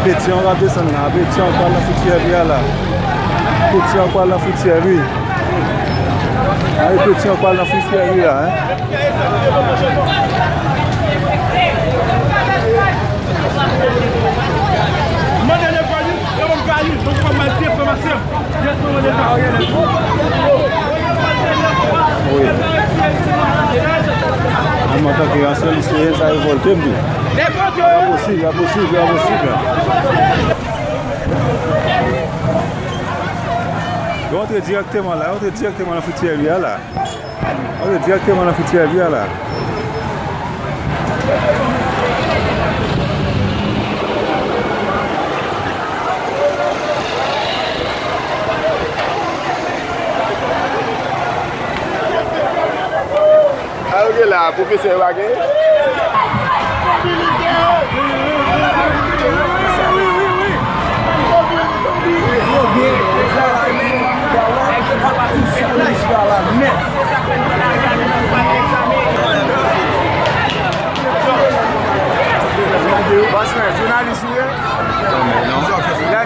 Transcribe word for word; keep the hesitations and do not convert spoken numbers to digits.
Petion k ap desann la, Petion k pral nan frityè li a la. Petion k pral nan frityè li. Ay, Petion k pral nan frityè li a, en. Mande lekòl li, yo ban m kay li, donk fò m al tiye frè m ak sè m. Wi. Mwen, antanke ansyen liseyè, sa revòlte m tou. Li pa posib, li pa posib, li pa posib. Yo antre dirèkteman la, yo antre dirèkteman nan frityè li a la. Yo antre dirèkteman nan frityè li a la. Sa yo gen la, pwofesè yo pa gen?